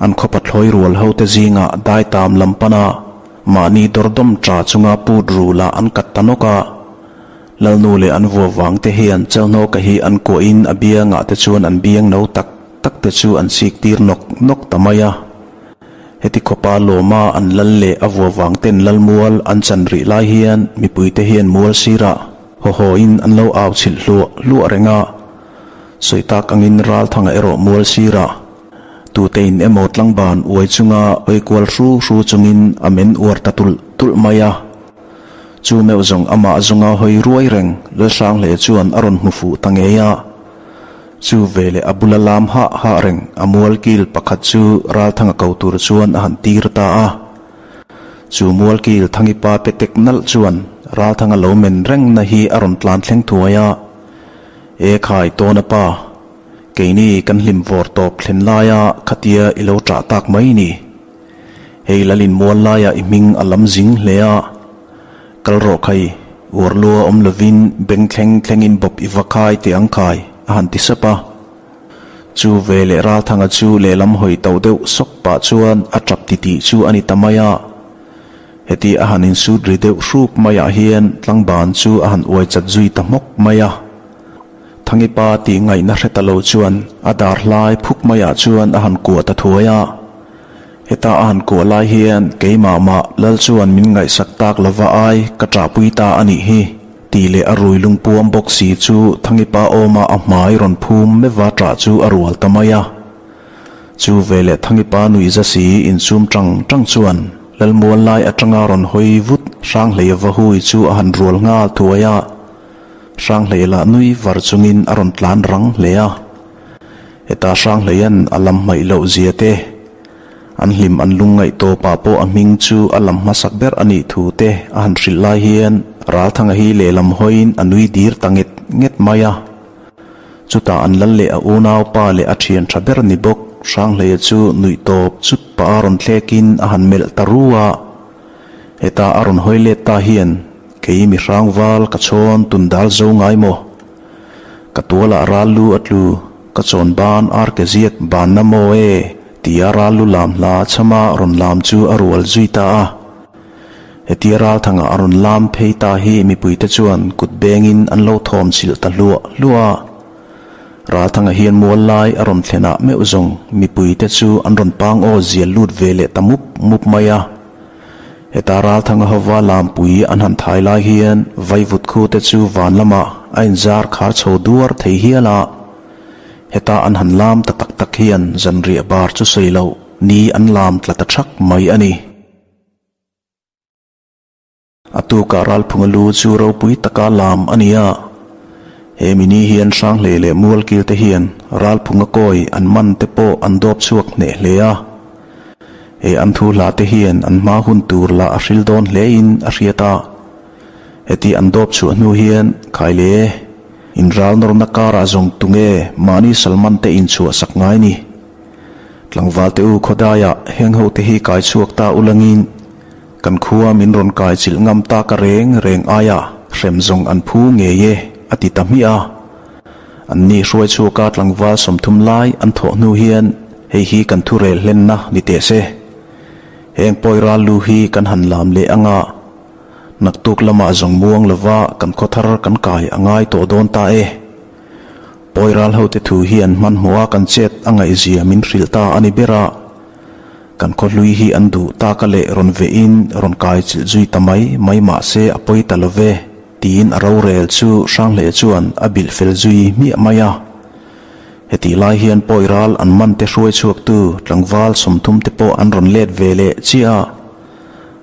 An khaw pathlawi rual hote zingah daitam lam pana mahni dawrdawm ṭa chunga put ru lah an kat ta nawk a. Lalnu leh an vua vang te hian Chelhnawka hi an kuahin a biangah te chuan an biang no tak tak te chu an sik tir nawk nawk ta mai a. Heti khawpa lawma an lal leh a vua vang ten lalmual an chan rih lai hian mipuite hian mual sirah Haw haw in an lo au chhilh hluah hluah reng a, sawi tak angin Ralthanga erawh mual sirah tute in emaw tlangban uai chunga hawi kual hru hru chungin a men uar ta tulh tulh mai a. Chu meuh zawng amah zawnga hawi ruai reng Lalhranghle chuan a rawn hmu fuh ta ngei a. Chu veleh a bula lam hah hah reng a mual kil pakhat chu Ralthanga ko tur chuan a han tir ta a. Chu Mualkil Thangipa pe tek nalh chuan Ralthanga lo men reng na hi a rawn tlan thleng thuai a, E khai tawna pa, keini kan hlim vawr tawp thlen laia khatia i lo ṭah tak mai ni. Hei Lalin mual laia i hming a lam zing hle a, kal rawh khai, uar lua awm lovin beng thleng thlengin bawp i va khai teh ang khai, a han ti sap a. Chu ve leh Ralthanga chu lehlam hawi to deuh sawk pah chuan a tap titih chu a ni ta mai a. Heti a han insut ri deuh hruk maiah hian tlangban chu a han uai chat zui ta hmawk mai a. Thangipa tih ngaihna hre ta lo chuan a dar hlai phuk maiah chuan a han kuah ta thuai a. Heta a han kuah lai hian keimah mah lal chuan min ngaihsak tak lova ai ka ṭahpui ta a nih hi tih leh a rui lungpuam bawk si chu Thangipa awma a hmai rawn phum meva ṭah chu a rual ta mai a. Chu veleh Thangipa nuihza si insum ṭang ṭang chuan Lalmual lai aṭanga rawn hawi vut Hranghleia va hui chu a han rual nghal thuai a. Hranghleia lah nui var chungin a rawn tlan rang hle a. Heta Hranghleia'n a lam hmaih loh zia te, an hlim an lungngaih tawpah pawh a hming chu a lam hmasak ber a nih thu te a han hrilh lai hian Ralthanga hi lehlam hawiin a nui dir ta nget nget mai a. Chutah an lal leh a unaupa leh a thian tha ber ni bawk Hranghleia chu nuih tawp chut pah a rawn thlekin a han melh ta ru a. Heta a rawn hawi let ta hian kei mi hrangval ka chhawn tun dal zo ngai maw? Ka tualah ral lu a tlu, ka chawn ban ar ke ziak ban na maw e, tia ral lu lam hla chhama rawn lam chu a rual zui ta a. Hetia ral thanga a rawn lam phei ta hi mipuite chuan kut bengin an lo thawm chilh ta hluah hluah a. Ral thanga hian mual lai a rawn thlenah meuh zawng mipuite chu an rawn pang aw zial lut ve leh ta mup mup mai a. Heta Ralthanga hova lampui an han thai lai hian vaivut khu te chu van lamah a inzar khar chho duar thei hial a. Heta an han lam ta tak tak hian zanriah bar chu sawi loh ni an lam tla ta thak mai a ni. A tukah Ralphunga lu chu ropui taka lam a ni a. He mini hian Hranghlei leh Mualkil te hian Ralphunga kawi an man te pawh an dawp chhuak hneh hle a. He an thu hla te hian an hma hun tur lah a hril dawn hle in a hriat a. Heti an dawp chhuah hnu hian Khaile, in ral nawrna karah zawng tunge mahni Salman te in chhuah sak ngai ni. Tlangval te u khawdaiah heng ho te hi kai chhuak ta ulangin Kan khua min rawn kai chilh ngam tak a reng reng aia hrem zawng an phu ngei e, a ti ta hmiah a. An ni hruai chhuaka tlangval 30 lai an thawh hnu hian hei hi kan thu rel hlenna ni teh se. Heng pawi ral lu hi kan han lam leh anga naktuk lamah zawng muang lova kan khaw thar kan kai a ngai tawh dawn ta e. Pawi ral hote thu hian hmanhmawha kan chet a ngaihzia min hrilh ta a ni ber a. Kan khawhlui hi an duh tak a leh rawn vehin rawn kai chilh zui ta mai mai mah se a pawi ta lo ve, tiin a rorel chu Hranghle chuan a bilh fel zui hmiah mai a. Hetih lai hian pawi ral an man te hruai chhuaktu tlangval 30 te pawh an rawn let ve leh chiah a.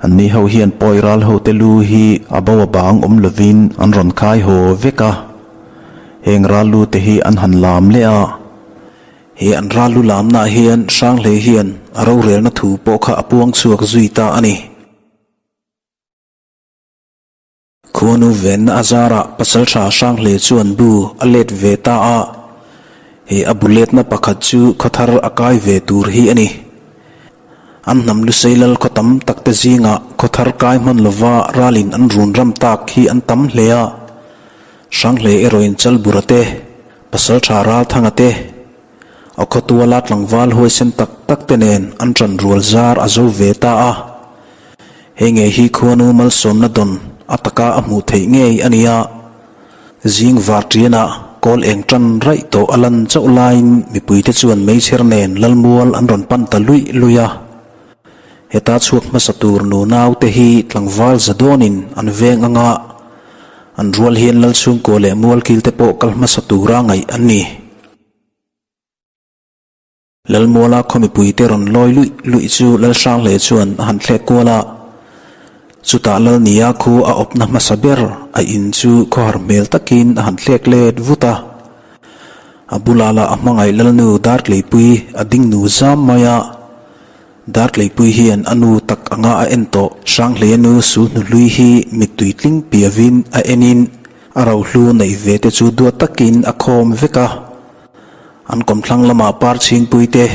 Anni ho hian pawi ral ho te lu hi a bo a bang awm lovin an rawn khai haw vek a. Heng ral lu te hi an han lam leh a. He an ral lu lamnaah hian Hranghlei hian a rorelna thu pawh kha a puang chhuak zui ta a ni. Khuanu venna a zarah Pasalṭha Hranghlei chuan bu a let ve ta a, he a bu letna pakhat chu khawthar a kai ve tur hi a ni. An hnam lusei lal khaw tam tak te zingah khawthar kai hman lova ralin an run ram tak hi an tam hle a, Hranghlei erawhin Chalbura te, Pasalṭha Ralthanga te, a khawtuala tlangval huaisen tak tak te nen an ṭan rual zar a zo ve ta a. Hei ngei hi khuanu malsawmna dawn a taka a hmuh theih ngei a ni a. Zing var ṭianah kawl eng ṭan raih tawh a lan chauh laiin mipuite chuan meichher nen Lalmual an rawn pan ta luih luih a. Heta chhuak hmasa tur nunau te hi tlangval za dawnin an veng anga an rual hian Lalchhungkua leh Mualkil te pawh kal hmasa tura ngaih an ni. Lalmuala khaw mipuite rawn lawi luih luih chu Lalhranghle chuan a han thlek kual a. Chutah Lalnia khu a awpna hmasa ber a in chu khawhar hmel takin a han thlek let vut a. A bulah lah a hmangaih Lalnu Dartleipui a ding nu zam mai a. Dartleipui hian a nu tak anga a en tawh. Hranghleia nu sulhnu hlui hi mittui tling piavin a enin a rohlu neih ve te chu duat takin a khawm vek a. An kawmthlang lamah par chhingpui te,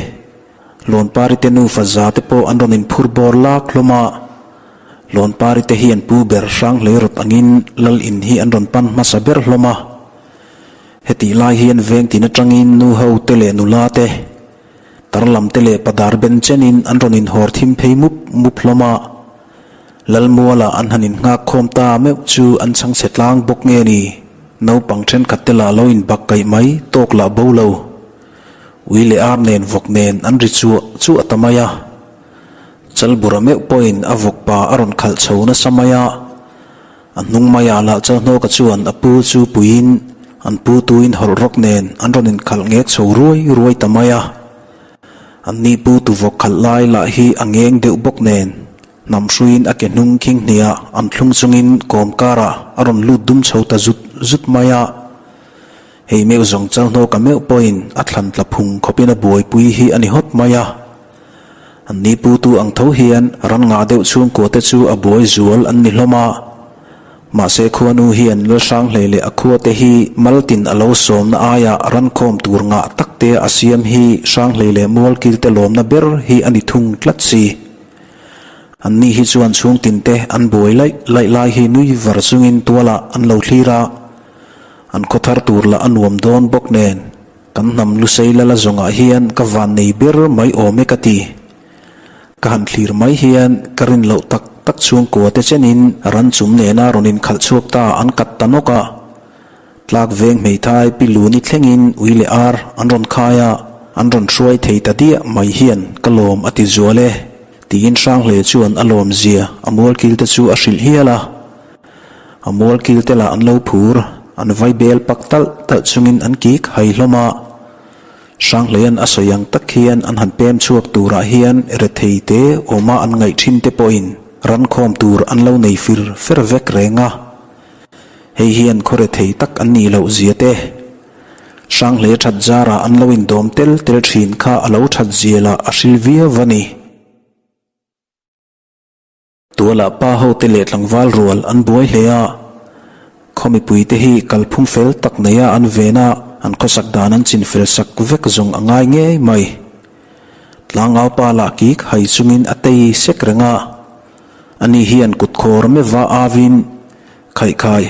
Lawnpari te nufa za te pawh an rawn inphur bawr lak hlawm a. Lawnpari te hi an pu ber Hranghlei rawt angin Lal in hi an rawn pan hmasa ber hlawm a. Hetih lai hian veng tin atangin nu ho te leh nula te, tar lam te leh padar ben chenin an rawn inhawr thim phei mup mup hlawm a. Lalmuala an han innghak khawm ta meuh chu an chhangchhe tlang bawk nge ni? Naupang thenkhat te lah lo inbak kaih mai tawk lah bo lo. Ui leh ar nen vawk nen an ri chuah chuah ta mai a. Chalbura meuh pawhin a vawk pa a rawn khalh chho nasa mai a. A hnung maiah lah Chalhnawka chuan a pu chu puiin an pu tuin hawlh rawk nen an rawn inkhalh ngek chho ruai ruai ta mai a. An ni pu tu vawk khalh lai lah hi a ngeng deuh bawk nen hnam hruiin a ke hnung khing hniah an thlung chungin kawm karah a rawn lut dum chho ta zut zut mai a. Hei meuh zawng Chalhnawka meuh pawhin a thlan tla phung khawpin a buaipui hi a ni hawt mai a. An ni pu tu ang tho hian ran ngah deuh chhungkua te chu a buai zual an ni hlawm a. Mahse khuanu hian Lalhranghlei leh a khua te hi maltin a lo sawmna aia ran khawm tur ngah tak te a siam hi Hranghlei leh Mualkil te lawmna ber hi a ni thung tlat si. An ni hi chuan chhungtin te an buai laih laih lai hi nui var chungin tualah an lo thlir a, an khawthar tur lah a nuam dawn bawk nen. Kan hnam Lusei lala zawngah hian ka van nei ber mai awm e ka ti. Ka han thlir mai hian ka rin loh tak tak chhungkua te chenin ran chum nena rawn inkhalh chhuak ta an kat ta nawk a. Tlak veng hmeithai pi luni thlengin ui leh ar an rawn khai a, an rawn hruai thei ta diah mai hian ka lawm a ti zual e tiin Hranghle chuan a lawm zia a mualkil te chu a hrilh hial a. A mualkil te lah an lo phur, an vai bel pak talh talh chungin an kik hai hlawm a. Hranghleian a sawi ang tak hian an han pem chhuak turah hian rethei te awma an ngaih thin te pawhin ran khawm tur an lo nei fir fer vek reng a. Hei hian khaw rethei tak an nih loh zia te, Hranghlei that zarah an lo indawm tel tel thin kha a lo that zia lah a hril viau a ni. Tualah pa hote leh tlangval rual an buai hle a, khaw mipuite hi kalphung fel tak neia an ven a, an khawsak dan an chin fel sak vek zawng a ngai ngei mai. Tlangau pa lah kik hai chungin a tei sek reng a, ani hian kut khawr meuhva avin, Khaihkhai,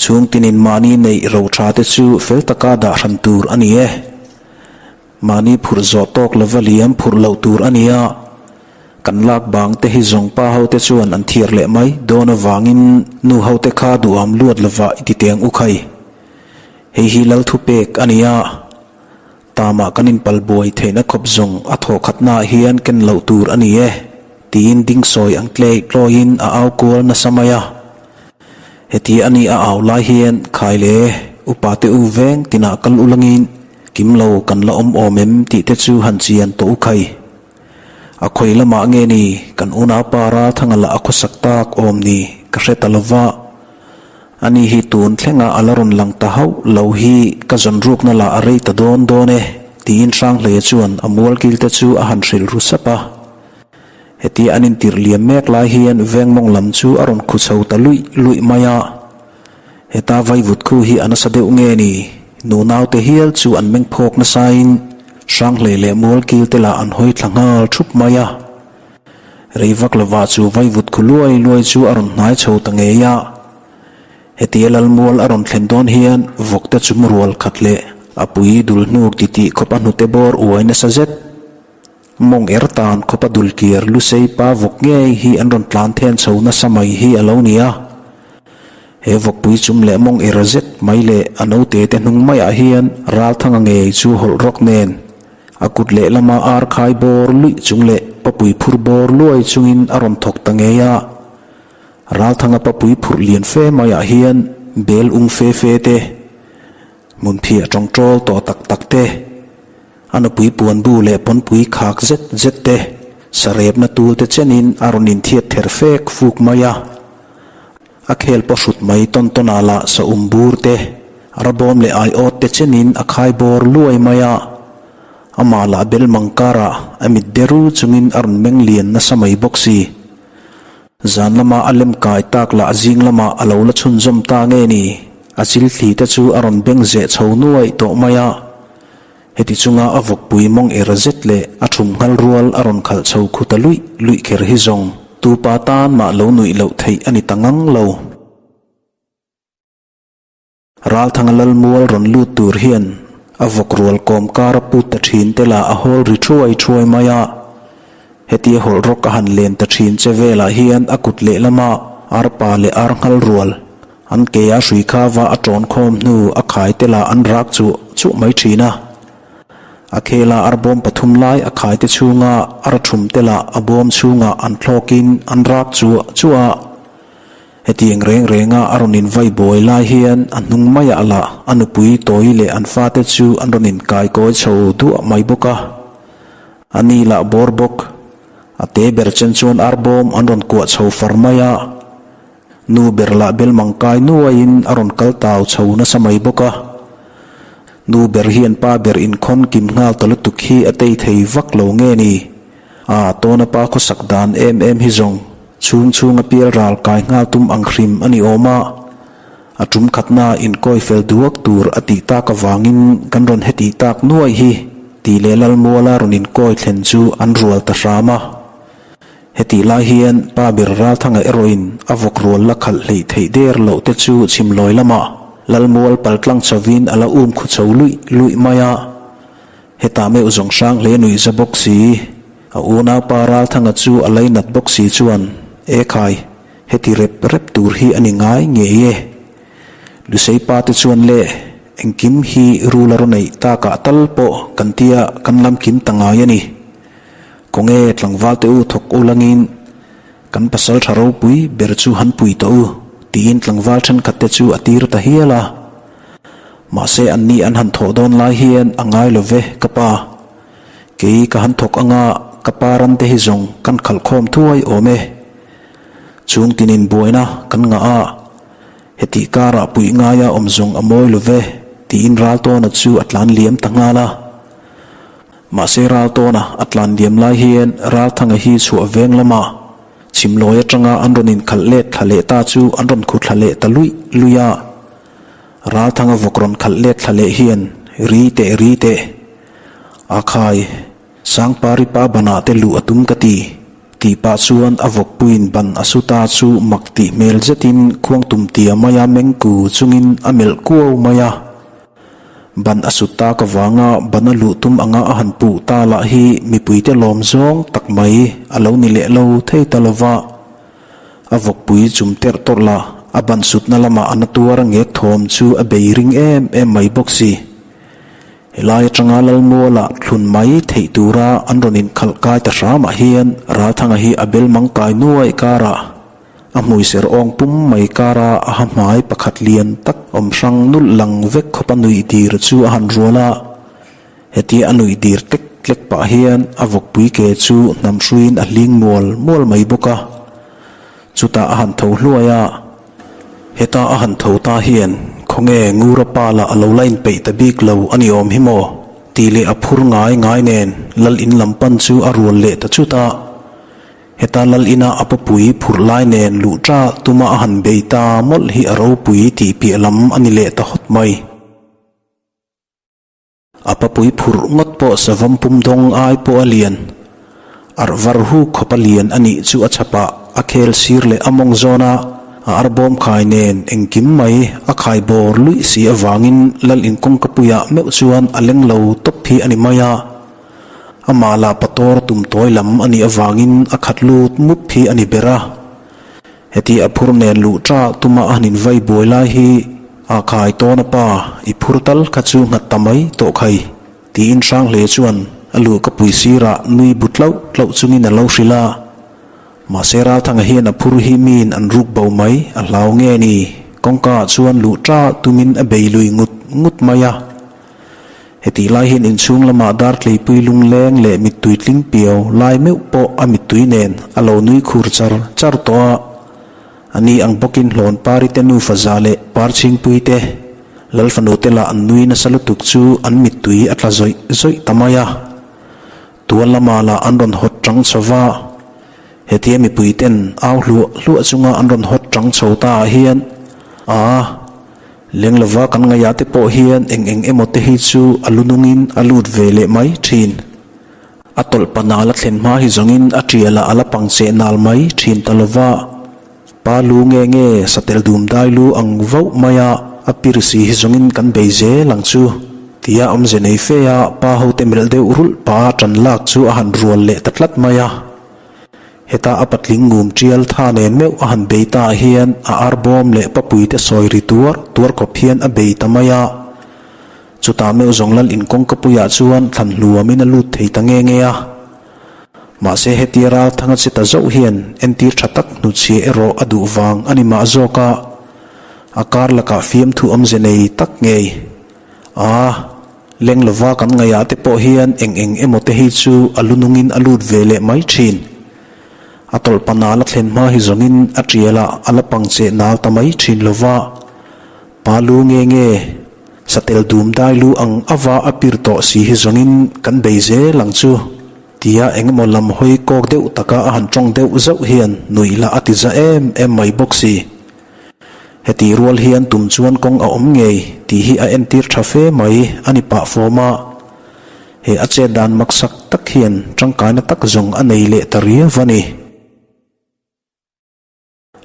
chhungtinin mahni neih ro tha te chu fel taka dah hran tur a ni e. Mahni phurh zawh tawk lova liam phurh loh tur a nia. Kan lak bang te hi zawng pa ho te chuan an thiar leh mai dawn avangin nu ho te kha duham luat lova i ti teng u khai. Hei hi lal thu pek a nia. Tamah kan inpal buai theihna khawp zawng a thawh khatnaah hian ken loh tur a ni e, tiin ding sawi ang tleih tlawiin a au kual nasa mai a. Heti a nih a au lai hian khai le upa te u veng tinah kal ulangin kim lo kan la awm awm em tih te chu han chian tawh u khai. A khawi lamah nge ni kan unaupa Ralthanga lah a khawsak tak awm ni ka hre ta lova. Ani hi tun thlenga a la rawn lang ta hauh lo hi ka zawn rukna lah a rei ta dawn dawn e. Tiin Hranghleia chuan a mualkilte chu a han hrilh ru sap a. Hetia an intirh liam mek lai hian vengmawng lam chu a rawn khu chho ta luih luih mai a. Heta vaivut khu hi a nasa deuh nge ni? Nunaute hial chu an meng phawk nasain Hranghlei leh mualkilte lah an hawi thla nghal thup mai a. Rei vak lovah chu vaivut khu luai luai chu a rawn hnai chho ta ngei a. Hetia Lalmual a rawn thlen dawn hian vawkte chum rual khat leh a pui dul hnuk titih khawp a hnute bawr uai nasa zet. Mawng er tan khawp a dul kiar lusei pa vawk ngei hi an rawn tlan then chho nasa mai hi a lo ni a. He vawkpui chum leh mawng er zet mai leh a naute te hnung maiah hian Ralthanga ngei chu hawlh rawk nen a kut lehlama ar khai bawr luih chung leh papui phur bawr luai chungin a rawn thawk ta ngei a. Ralthanga papui phurh lian fe maiah hian bel ung fe fe te, hmunphiah tawngtawl tawh tak tak te, a nupui puanbu leh pawnpui khak zet zet te, sarepna tul te chenin a rawn inthiat ther fek fuk mai a. A khel pawh hrut mai tawn tawn ah lah sa um bur te, rabawm leh aiawt te chenin a khai bawr luai mai a. Amah lah bel mang karah a mit deru chungin a rawn meng lian nasa mai bawk si. Zan lama a lem kai tak lah zing lamah a lo la chhunzawm ta nge ni? A chil thli te chu a rawn beng zeh chho nuaih tawh mai a. Heti chunga a vawkpui mawng er zet leh a thum nghal rual a rawn khalh chho khu ta luih luih kher hi zawng tupa tan mah lo nuih loh theih a ni ta ngang lo. Ralthanga Lalmual rawn lut tur hian a vawk rual kawm kar a put ta thin te lah a hawl ri thuai thuai mai a. Hetia hawlh rawk a han len ta thin che velah hian a kut lehlama arpa leh ar nghal rual an ke a hrui kha va a tawn khawm hnu a khai te lah an rak chuh chuh mai thin a. A khela arbawm pathum lai a khai te chhunga ar thum te lah a bawm chhungah an thlawkin an rak chuah chuah a. Hetiang reng renga a rawn invai buai lai hian a hnung maiah lah a nupui tawi leh an fate chu an rawn inkaikawi chho duah mai bawk a. A ni lah bawr bawk. A te ber chen chuan arbawm an rawn kuah chho far mai a. Nu ber lah belmang kai nuaiin a rawn kal tau chho nasa mai bawk a. Nu ber hian pa ber inkhawn kim nghal ta lutuk hi a tei thei vak lo nge ni? A tawna pa khawsak dan em em hi zawng chhung chhunga pial ral kai nghal tum ang hrim a ni awm a. A tum khatna inkawi fel duak tur a tih tak avangin kan rawn heti tak nuai hi tih leh Lalmuala rawn inkawi thlen chu an rual ta hram a. Hetih lai hian pa ber Ralthanga erawhin a vawk rual la khalh hleih theih der loh te chu chhimlawi lamah Lalmual paltlang chovin a la um khu chho luih luih mai a. Hetah meuh zawng hrang hle nuih za bawk si. A unaupa Ralthanga chu a lainat bawk si chuan, E khai, heti rep rep tur hi a ni ngai ngei e. Lusei pa te chuan le, engkim hi rul a rawn eih takah tal pawh kan tia kan lam kim ta ngai a ni. Kawnge tlangval te u thawk u langin kan pasal tha ropui ber chu han pui tawh u, tiin tlangval thenkhat te chu a tir ta hial a. Mahse anni an han thawh dawn lai hian a ngai lo ve ka pa. Kei ka han thawk anga ka pa ram te hi zawng kan khalh khawm thuai awm e. Chung tinin buaina kan ngah a, hetih karah puih ngaia awm zawng a mawi lo ve tiin Raltawna chu a tlan liam ta nghal a. Mahse Raltawna a tlan liam lai hian Ralthanga hi chhuah veng lamah chhimlawi atanga an rawn inkhalh let thla leh ta chu an rawn khu thla leh ta luih luih a. Ralthanga vawk rawn khalh let thla leh hian ri teh ri teh a khai Sangpari pa banah te luh a tum ka ti tih pah chuan a vawkpuiin ban a su ta chu mak tih hmel zetin khuangtum tia maia mengku chungin a melh kuau mai a. Ban a sut tak avanga ban a luh tum anga a han puh ta lah hi mipuite lawm zawng tak mai a lo ni leh lo thei ta lova. A vawkpui chum terh tawrh la, a ban sutna lamah a na tuar a ngek thawm chu a bei ring em em mai bawk si. Helai atanga Lalmuala thlun mai theih tura an rawn inkhalh kai ta hramah hian Ralthanga hi a bel mang kai nuaih karah a hmui ser awng pum mai kara a ha hmai pakhat lian tak awm hrang nulh lang vek khawp a nuih dir chu a han rual a. Hetia a nuih dir tlek tlek pah hian a vawkpui ke chu hnam hruiin a hling mual mual mai bawk a. Chutah a han tho hluai a. Heta a han tho ta hian khawnge Ngura pa lah a lo la inpeih ta bik lo a ni awm hi maw? Tih leh a phur ngai ngai nen Lal in lam pan chu a rual leh ta chut a. Heta Lal ina a papui phurh lai nen luh ta tuma a han bei ta mawlh hi a ropui tih piah lam a ni leh ta hawt mai. A papui phurh ngawt pawh savawm pum dawng ai pawh a lian. Arh var huk khawp a lian a nih chu a chhapah a khel sir leh a mawng zawn a, a arbawm khai nen engkim mai a khai bawr luih si avangin lal inkawngkapuiah meuh chuan a leng lo tawp hi a ni mai a. Amah lah pator tum tawi lam a nih avangin a khat lut mup hi a ni ber a. Heti a phur nen luh ta tuma a han invai buai lai hi a khai tawn a pa, i phur tal kha chu nghat ta mai tawh khai. Tiin Hranghleia chuan a lu ka pui sirah nui bu tlauh tlauh chungin a lo hrilh a. Mahse Ralthanga hian a phur hi miin an ruk bo mai a hlau nge ni? Kawngka ah chuan luh ta tumin a bei lui ngut ngut mai a. Hetih lai hian inchhung lamah dartleipui lungleng leh mittui tling piau lai meuh pawh a mittui nen a lo nui khur char char tawh a. A ni ang bawkin hlawn pari te nufa za leh par chhingpui te Lal fanu te lah an nui nasa lutuk chu an mittui a tla zawih zawih ta mai a. Tual lamah lah an rawn hawt chang chho va, hetia mipui ten au hluah hluah chunga an rawn hawt chang chho ta ah hian a leng lova kan ngaihah te pawh hian eng eng emaw te hi chu a lu nungin a lut ve leh mai thin. A tawlh panal a thlen hma hi zawngin a tialah a la pang cheh nal mai thin ta lova. Pa lu nge nge satel dum dai lu ang vauh mai a, a pir si hi zawngin kan bei zel ang chu, tia awmze nei fe a pa hote melh deuh rulh pa tan lak chu a han rual leh ta tlat mai a. Heta a patling ngum tial tha nen meuh a han bei ta hian a arbawm leh papuite sawi ri tuar tuar khawp hian a bei ta mai a. Chutah meuh zawng lal in kawngkapuiah chuan thlan hluamin a lut thei ta nge nge a. Mahse hetia ral thanga che ta zauh hian entir tha tak hnuchhia erawh a duh vang a ni mah zawk a, a kar lakah fiamthu awmze nei tak ngei. A, leng lova kan ngaihah te pawh hian eng eng emaw te hi chu a lu nungin a lut ve leh mai thin. A tawlh panal a thlen hma hi zawngin a tialah a la pang cheh nal ta mai thin lova, pa lu nge nge, Satel dum dai lu ang ava a pir tawh si hi zawngin kan bei zel ang chu, tia engemaw lam hawi kawk deuh taka a han tawng deuh zauh hian nuih lah a ti za em em mai bawk si. Heti rual hian tum chuan kawng a awm ngei tih hi a entir tha fe mai a ni pah fawm a. He a chet dan maksak tak hian tangkaina tak zawng a nei leh ta riau a ni.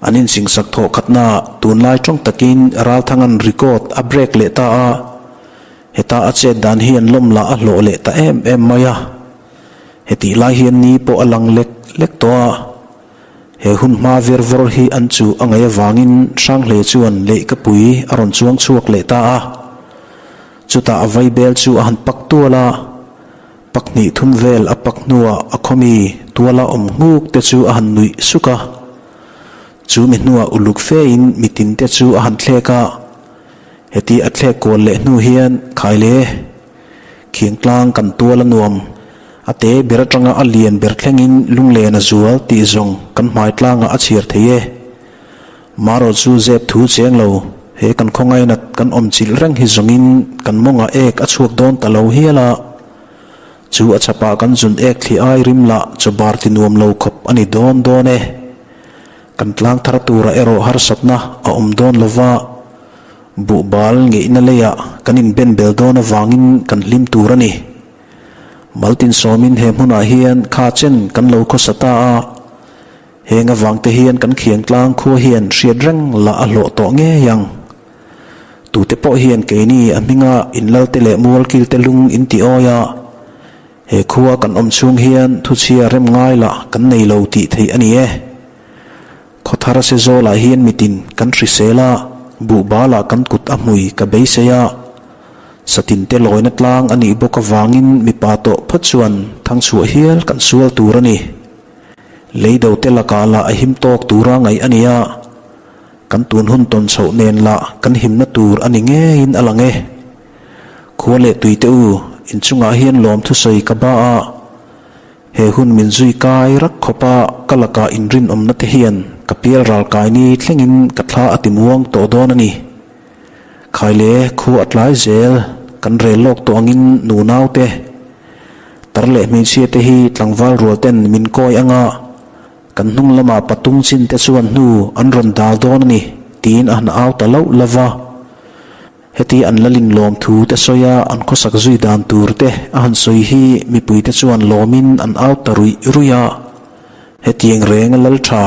An insingsak thawh khatnaah tunlai tawng takin Ralthanga'n record a break leh ta a, heta a chet dan hi an lawm lah a hlawh leh ta em em mai a. Hetih lai hian ni pawh a lang lek lek tawh a, he hun hma ver vawr hi an chuh a ngaih avangin Hranghle chuan leihkapui a rawn chuang chhuak leh ta a. Chutah a vaibel chu a han pak tual a. Pak hnih thum vel a pak hnuah a khawmi tuala awm nghuk te chu a han nuih suk a. Chu mi hnuah uluk fein mitin te chu a han thlek a. Heti a thlek kual leh hnu hian Khaile, Khiangtlang kan tual a nuam, a te ber atanga a lian ber thlengin lunglen a zual tih zawng kan hmai tlangah a chhiar thei e. Marawh chu zep thu cheng lo, he kan khawngainat kan awm chilh reng hi zawngin kan mawngah ek a chhuak dawn ta lo hial a. Chu a chhapah kan zun ek thli ai rim lah chawbar ti nuam lo khawp a ni dawn dawn e. Kan tlang thar turah erawh harsatna a awm dawn lo va, buhbal ngeihna leiah kan inben bel dawn avangin kan hlim tur a ni. Maltin sawmin he hmunah hian kha chen kan lo khawsa ta a. Heng avang te hian kan khiangtlang khua hian hriat reng lah a hlawh tawh ngei ang. Tute pawh hian keini a hminga inlalte leh mualkilte lung in ti awi a, he khua kan awm chhung hian thuchhia rem ngai lah kan nei lo tih theih a ni e. Khawthar Sezawlah hian mitin kan hrisel a, buhbalah kan kut a hmui ka beisei a, satinte lawina tlang a nih bawk avangin mipa tawh phawt chuan thangchhuah hial kan sual tur a ni. Lei do te lakah lah a him tawk tura ngaih a ni a, kan tun hun tawn chhoh nen lah kan himna tur a ni ngeiin a lang e. Khua leh tui te u, inchungah hian lawm thusawi ka ba a, he hun min zui kai rak khawp a ka lakah inrinawmna te hian ka pial ral kai ni thlengin ka thla a ti muang tawh dawn a ni. Khaile, khu a tlai zel. Kan rel lawk tawh angin nunau te, tar leh hmeichhia te hi tlangval rual ten min kawi anga kan hnung lama patung chin te chuan hnu an rawn dal dawn a ni tiin a han au ta loh lo va. Heti an lalin lawm thu te sawi a an khawsak zui dan tur te a han sawi hi mipui te chuan lawmin an au ta ruih ruih a. Hetiang reng a lal tha,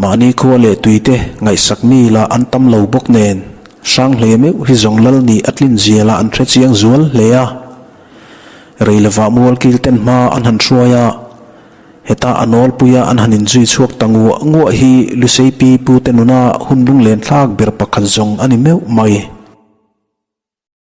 mahni khua leh tui te ngaihsak mi lah an tam lo bawk nen, Hranghlei meuh hi zawng lal nih a tlin zia lah an hre chiang zual hle a. Rei lovah mualkil ten hma an han hruai a, heta a nawlpuia an han inzui chhuak ta nguah nguah hi Lusei pi pu te nuna hun lunglen thlak ber pakhat zawng a ni meuh mai.